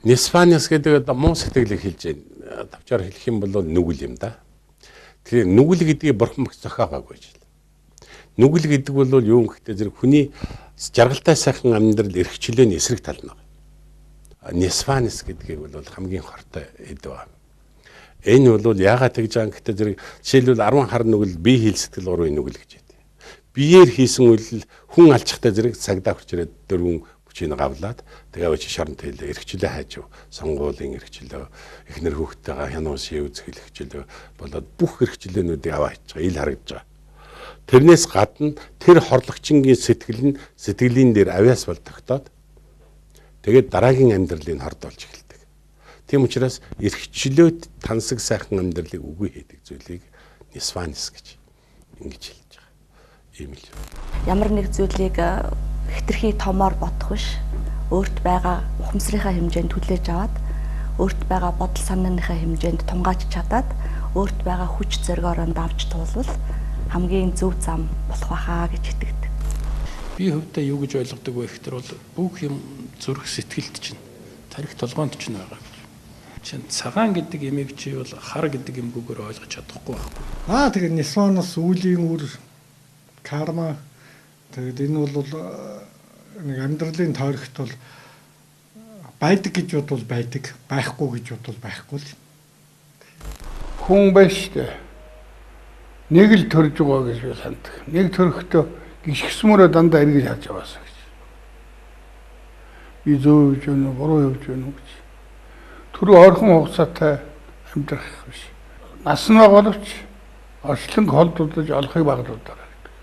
Нисванс гэдэг одоо муу сэтгэлийг хэлж байна. Тавчаар хэлэх юм бол нүгэл юм да. Тэгэхээр нүгэл гэдгийг бурхан багц зохиогоогүй гэж. Нүгэл гэдэг бол юу юм гэхдээ зэрэг хүний жаргалтай сайхан амьдрал эрх чөлөөний эсрэг тал нь. Нисванс гэдгийг бол хамгийн хортой эд ба. Энэ бол яагаад тэгж байгаа юм гэхдээ зэрэг жишээлбэл 10 хар нүгэл бие хил сэтгэл гурвын нүгэл гэж байдаг. Биеэр хийсэн үйлдэл хүн алчхтай зэрэг цагдаа хурч ирээд дөрвөн хүчийг гавлаад тэгээ авч шоронд хэлээ эрх чөлөө хайж сонгуулийн эрх чөлөө эхнэр хүүхдтэйгээ хянуун шив үзэх эрх чөлөө болоод бүх эрх чөлөөнүүдийг аваа хийж байгаа ил харагдаж байгаа. Тэрнээс гадна тэр хорлогчингийн сэтгэл нь сэтгэлийн дээр авиас бол тогтоод тэгээд дараагийн амьдралыг хордуулж эхэлдэг. Тийм учраас эрх чөлөөт тансаг сайхан амьдралыг үгүй хийдэг зүйлийг нисванс гэж ингэж хэлж байгаа. Ийм л. Ямар нэг зүйлийг хэтэрхий томоор бодох биш. Өөрт байгаа ухамсарынхаа хэмжээнд хүлээж аваад, өөрт байгаа бодол санааныхаа хэмжээнд тунгааж чадаад, өөрт байгаа хүч зоригоороо давж туулвал хамгийн зөв зам болох байхаа гэж итгэдэг. Би хувьдаа юу гэж ойлгодог вэ гэхээр бол бүх юм зүрх сэтгэлд чинь, тарих толгоонд чинь байгаа гэж. Чинь цагаан гэдэг имийг чи бол хар гэдэг юмгүйгээр ойлгож чадахгүй байхгүй. Аа тэгээд нисванас үлийн үр карма. Тэгээд энэ бол нэг амьдралын тойрогт бол байдаг гэж бодвол байдаг, байхгүй гэж бодвол байхгүй л. Хүн байна шүү дээ. Нэг л төрж байгаа гэж би санддаг. Нэг төрөхдөө гიშгсмөрөө дандаа эргэж харж яваасаа гэж. Би зөв явж байна уу, буруу явж байна уу гэж. Түрүү ойрхон хугацаатай амьдрах биш. Нас нь боловч орчлон холдуулж олохыг баглуудаарай гэдэг.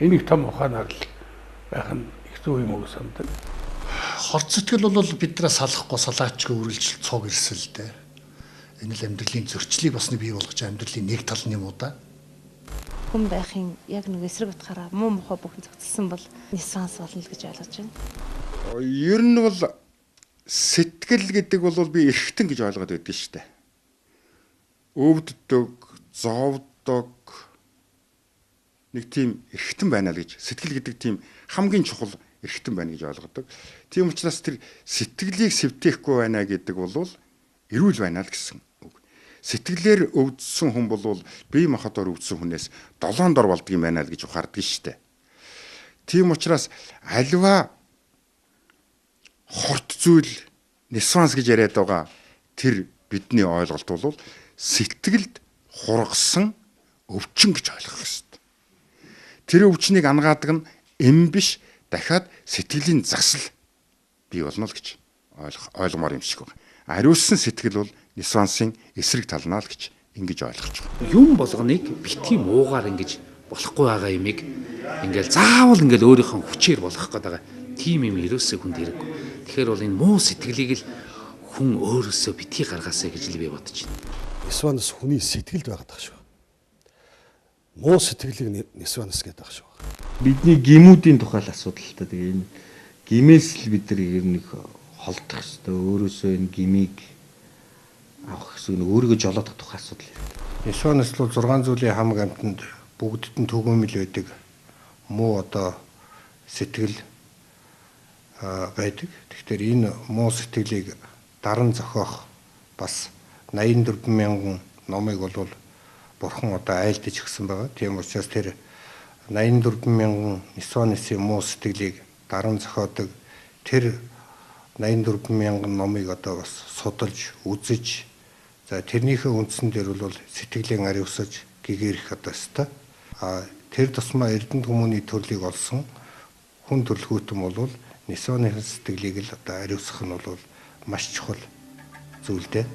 Энийг том ухаанаар л байх нь их зөв юм уу сандаг. Хорт сэтгэл бол биднээс салахгүй салаачгүй үргэлжил цуг ирсэлтэй. Энэ л амьдралын зөрчлийг бас нэг бий болгож амьдралын нэг тал нь юм уу да. Хүн байхын яг нэг эсрэг утгаараа муу мухай бүхэн зохицсон бол нисванс болно л гэж ойлгож байна. Ер нь бол сэтгэл гэдэг бол би эрхтэн гэж ойлгоод байдаг шүү дээ. Өвддөг, зовдог нэг тийм эрхтэн байна л гэж. Сэтгэл гэдэг тийм хамгийн чухал эрхтэн байна гэж ойлгодог. Тийм учраас тэр сэтгэлийг сэвтээхгүй байна гэдэг бол эрүүл байна л гэсэн үг. Сэтгэлээр өвдсөн хүн бол бие махбодоор өвдсөн хүнээс долоон дор болдго юм байна л гэж ухаардаг шүү дээ. Тийм учраас альва хорт зүйл нисванс гэж яриад байгаа тэр бидний ойлголт бол сэтгэлд хургасан өвчин гэж ойлгох ёстой. Тэр өвчнийг ангаадаг нь эм биш, дахиад сэтгэлийн засал бий болно л гэж ойлгомоор юм шиг байна. Ариулсан сэтгэл бол нисвансын эсрэг талнаа л гэж ингэж ойлгож байгаа. Юм болгоныг битгий муугаар ингэж болохгүй байгаа юмыг ингээл заавал ингээл өөрийнхөө хүчээр болгох гээд байгаа. Тийм юм ерөөсөө хүнд хэрэггүй. Тэгэхээр бол энэ муу сэтгэлийг л хүн өөрөөсөө битгий гаргаасай гэж л би бодож байна. Нисванс хүний сэтгэлд байгаад байгаа шүү. Муу сэтгэлийг нисванс гэдэг байгаа шүү. Бидний гимүүдийн тухай л асуудал л та. Тэгээ энэ гимээс л бид нар ер нь холдох ёстой. Өөрөөсөө энэ гимийг авах гэсэн нь өөрийгөө жолоодох тухай асуудал юм. Нисванс бол 6 зүйлийн хамаг амьтанд бүгдд нь түгээмэл байдаг. Муу одоо сэтгэл байдаг. Тэгэхээр энэ муу сэтгэлийг даран зохиох бас 84 мянган номыг бол бурхан одоо айлдаж өгсөн байгаа. Тийм учраас тэр 84 мянган нисванысын муу сэтгэлийг даран зохиодог тэр 84 мянган номыг одоо бас судалж, үзэж, за тэрнийхээ үндсэн дээр бол сэтгэлийн ариусаж гэгэрэх одоо ёстой. А тэр тусмаа Эрдэнэт хүмүүний төрлийг олсон хүн төрөлхүүтэн бол нисваныхын сэтгэлийг л одоо ариусгах нь бол маш чухал зүйл дээ.